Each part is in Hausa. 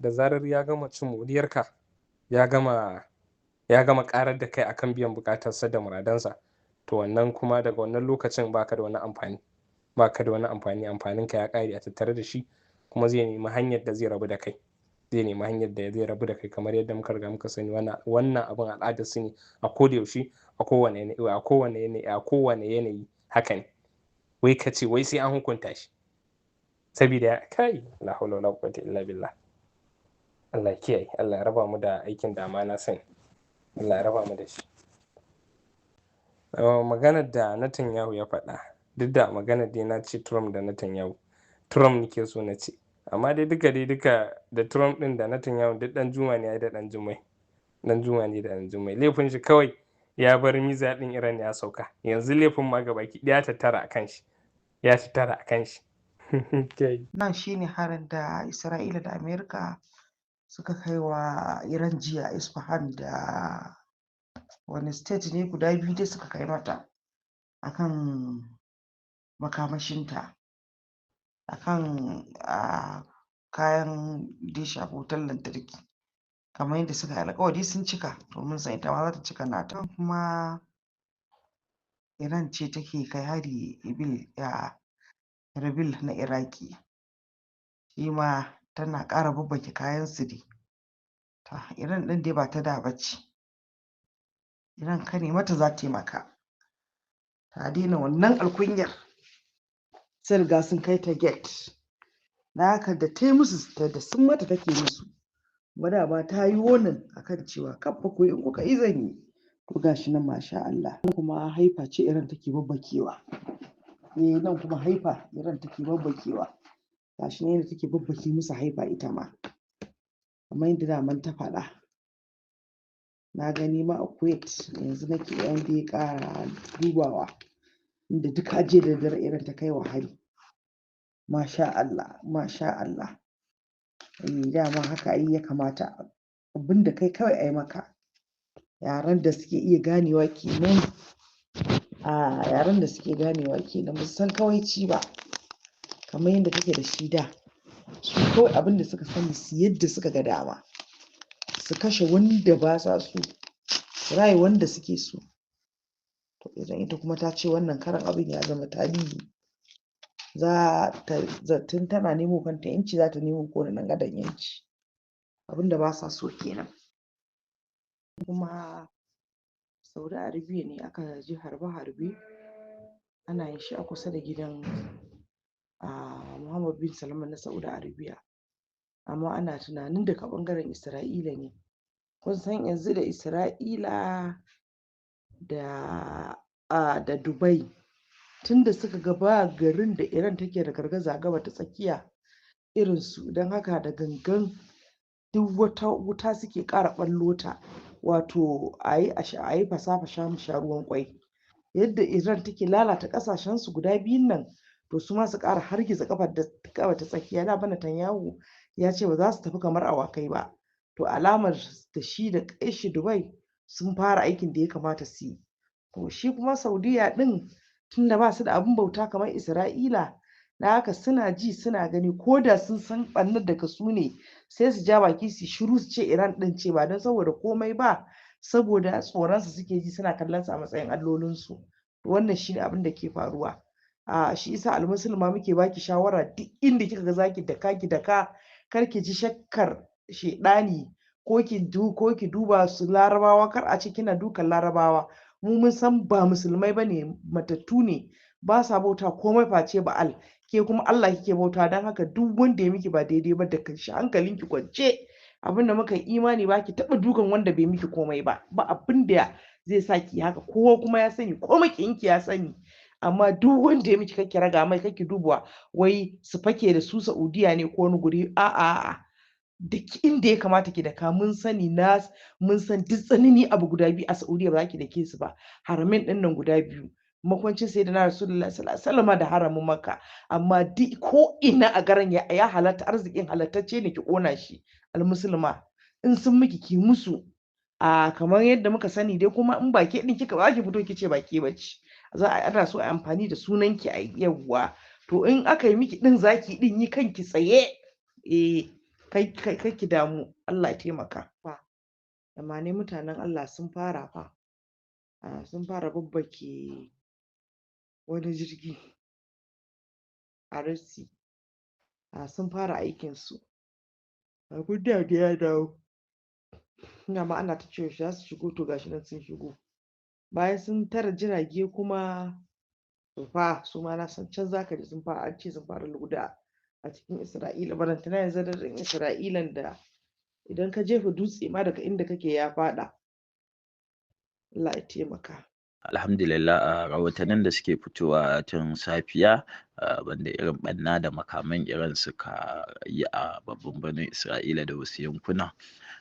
Da zarar ya gama cin moriyarka, ya gama ƙarar da kai akan biyan buƙatarsa da muradansa, to wannan kuma daga wannan lokacin baka da wani amfani. Baka da wani amfani, amfaninka ya ƙare a tattare da shi, kuma zai nemi hanyar da zai rabu da kai. Zai nemi hanyar da zai rabu da kai kamar yadda muka riga muka sani, wannan abin al'adar su ne a koda yaushe, a kowane yanayi, a kowane yanayi, a kowane yanayi haka ne. Wai ka ce wai sai an hukunta shi. Sabida kai, la hawla wala quwwata illa billah. Allah ya kiyaye, Allah ya raba mu da aikin dama na sani. Allah ya raba mu da shi. Maganar da Netanyahu ya faɗa, duk da maganar dai na ce Trump da Netanyahu, Trump nake so na ce. Amma dai duka da Trump ɗin da Netanyahu duk ɗan juma ne ai da ɗan jummai. Ɗan juma ne da ɗan jummai. Laifin shi kawai ya bar missile ɗin Iran ya sauka. Yanzu laifin ma gabaki ɗaya ya tattara a kan shi. Ya tattara a kan shi. Nan shine harin da Isra'ila da Amerika suka kai wa Iran jiya, Isfahan da wani state ne guda biyu dai suka kai mata akan makamashinta, akan kayan da ya shafi wutar lantarki. Kamar yadda suka yi alƙawari sun cika, to mun san ita ma za ta cika nata. Kuma Iran ce take kai hari Erbil, Erbil na Iraki. Shi ma tana ƙara babbake kayan su dai. To, Iran ɗin dai ba ta da ba ce. Iran ka mata za ta yi maka. Ta daina wannan alkunyar. Sun riga sun kai ta gate. Na haka da ta yi musu, da sun mata take musu. Kuma dama ta yi warning akan cewa kar fa ku yi, in kuka yi zan yi. To, gashi nan, masha Allah. Kuma Haifa ce Iran take babbakewa. Eh, nan kuma Haifa Iran take babbakewa. Gashi nan yadda take babbake musu Haifa ita ma. Kamar yadda daman ta faɗa. Na gani ma a Kuwait yanzu nake ɗan dai ƙara dubawa. Inda duka jiya da daddare Iran ta kai wa hari. Masha Allah, masha Allah. Eh, dama haka ai ya kamata. Abin da kai kawai ai maka. Yaren da suke iya ganewa kenan. A yaren da suke ganewa kenan, ba su san kawaici ba. Kamar yadda kake da shi da. Su kawai abin da suka sani su yadda suka ga dama. Su kashe wanda ba sa so, su raye wanda suke so. To, idan ita kuma ta ce wannan karan abin ya zama tarihi. Za ta tun tana nemo kanta ƴanci, za ta nemo kowane ɗan adam ƴanci. Abin da ba sa so kenan. Kuma Saudi Arabia ne aka ji harbe-harbe ana yin shi a kusa da gidan Muhammad bin Salman na Saudi Arabia. Amma ana tunanin daga ɓangaren Isra'ila ne. Kun san yanzu da Isra'ila da Dubai, tunda suka ga ba garin da Iran take da gargaza Gabas ta Tsakiya irin su, don haka da gangan duk wata wuta suke ƙara ɓallo ta, wato a yi a yi fasa fasha mu sha ruwan ƙwai. Yadda Iran take lalata ƙasashen su guda biyun nan, to su ma su ƙara hargitsa ƙafar da Gabas ta Tsakiya. Dama Netanyahu ya ce ba za su tafi kamar awakai ba. To, alamar da shi da ƙayar Dubai sun fara aikin da ya kamata su yi. To, shi kuma Saudiyya ɗin, tunda ba su da abin bauta kamar Isra'ila, don haka suna ji suna gani, ko da sun san ɓarnar daga su ne, sai su ja baki su shiru, su ce Iran ɗin ce, ba don saboda komai ba, saboda tsoron su suke ji, suna kallon su a matsayin allolinsu. Wannan shi ne abin da ke faruwa. A shi isa, almusulma, muke baki shawara: duk inda kika ga zaki daka, ki daka. Kar ki ji shakkar shaiɗani, ko ki duba su Larabawa, kar a ce kina dukan Larabawa. Mu mun san ba musulmai bane, matattu ne, ba sa bauta komai face Ba'al. Ke kuma Allah kike bauta, don haka duk wanda ya miki ba daidai ba, da shi hankalinki kwance. Abin da muka yi imani, ba ki taɓa dukan wanda bai miki komai ba, ba abin da zai sa ki haka. Kowa kuma ya sani, ko maƙiyinki ya sani. Amma duk wanda ya miki, kake raga mai, kake dubawa wai su fake da su Saudiya ne ko wani guri. A'a, a'a, duk inda ya kamata ki daka, mun sani na mun san duk tsanani abu guda biyu a Saudiya ba za ki dake su ba: haramin ɗin nan guda biyu, makwancin Sayyidina Rasulullahi sallallahu alaihi wasallam da haramin Makka. Amma duk ko ina a garin ya halatta, arzikin halattacce ne, ki ƙona shi. Almusulma, in sun miki, ki musu a kamar yadda muka sani dai. Kuma in ba ke ɗin kika ba, ki fito ki ce ba ke bace, za a ana so a amfani da sunan ki a yawwa. To, in aka yi miki ɗin, zaki ɗin yi kanki tsaye. Eh. Kai kai ki damu, Allah ya taimaka. Fa amma ne mutanen Allah sun fara fa, sun fara babbake wani jirgi a Red Sea. Sun fara aikin su. Abun da ya dawo. Dama ana ta cewa yaushe za su shigo, to gashi nan sun shigo. Bayan sun tare jirage kuma, to fa su ma na san can zaka ji sun fara, an ce sun fara luguda a cikin Isra'ila. Balantana yanzu daren Isra'ilan da idan ka jefa dutse ma daga inda kake ya faɗa. Allah ya taimaka. Alhamdulillah, a rahotannin da suke fitowa tun safiya, banda irin ɓanna da makaman Iran suka yi a babban birnin Isra'ila da wasu yankuna.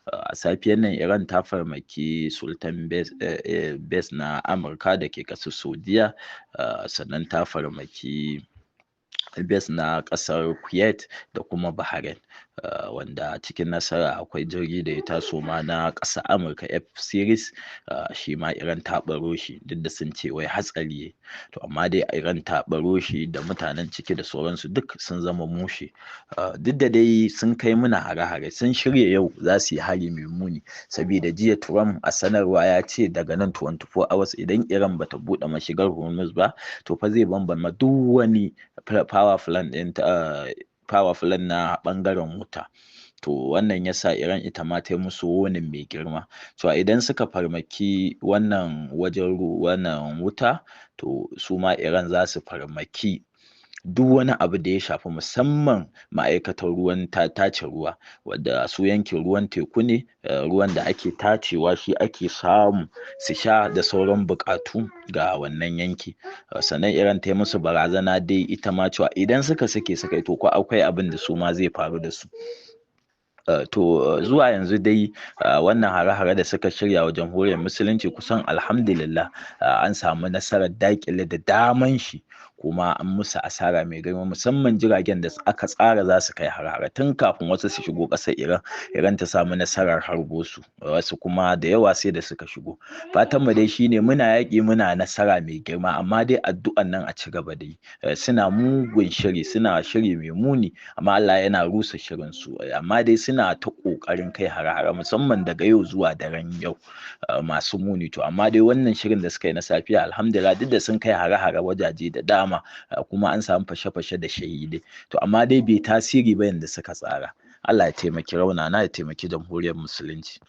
A safiyar nan Iran ta farmaki Sultan Base na Amurka da ke ƙasar Saudiya, sannan ta farmaki base na ƙasar Kuwait da kuma Bahrain, wanda cikin nasara akwai jirgi da ya taso ma na ƙasar Amurka F series, shi ma Iran ta ɓaro shi, duk da sun ce wai hatsari, to amma dai Iran ta ɓaro shi da mutanen ciki da sauransu duk sun zama mushe. Duk da dai sun kai muna hare-hare, sun shirya yau za su yi hari mai muni, saboda jiya Trump a sanarwa ya ce daga nan 24 hours idan Iran bata buɗe mashigar Hormuz ba, to fa zai bambama duk wani power plant ɗin, power plant na ɓangaren wuta. To wannan yasa Iran ita ma ta yi musu warning mai girma to idan suka farmaki wannan wajen wannan wuta, to su ma Iran za su farmaki duk wani abu da ya shafi musamman ma'aikatar ruwan tace ruwa, wadda su yankin ruwan teku ne, ruwan da ake tacewa shi ake samu su sha da sauran buƙatu ga wannan yanki. Sannan Iran ta yi musu barazana dai ita ma cewa idan suka sake suka yi, to ko akwai abin da su ma zai faru da su. To zuwa yanzu dai wannan hare-hare da suka shirya wa Jamhuriyar Musulunci, kusan alhamdulillah an samu nasarar daƙile da daman shi, kuma an musu asara mai girma, musamman jiragen da aka tsara za su kai hare-hare tun kafin wasu su shigo ƙasar Iran, Iran ta samu nasarar harbo su, wasu kuma da yawa sai da suka shigo. Fatan mu dai shine muna yaƙi, muna nasara mai girma, amma dai addu'an nan a ci gaba dai. Suna mugun shiri, suna shiri mai muni, amma Allah yana rusa shirin su. Amma dai suna ta ƙoƙarin kai hare-hare, musamman daga yau zuwa daren yau, masu muni. To amma dai wannan shirin da suka yi na safiya, alhamdulillah, duk da sun kai hare-hare wajaje da dama, kuma an samu fashe-fashe da shahidai, to amma dai bai tasiri ba yanda suka tsara. Allah ya taimaki raunana, ya taimaki Jamhuriyar Musulunci.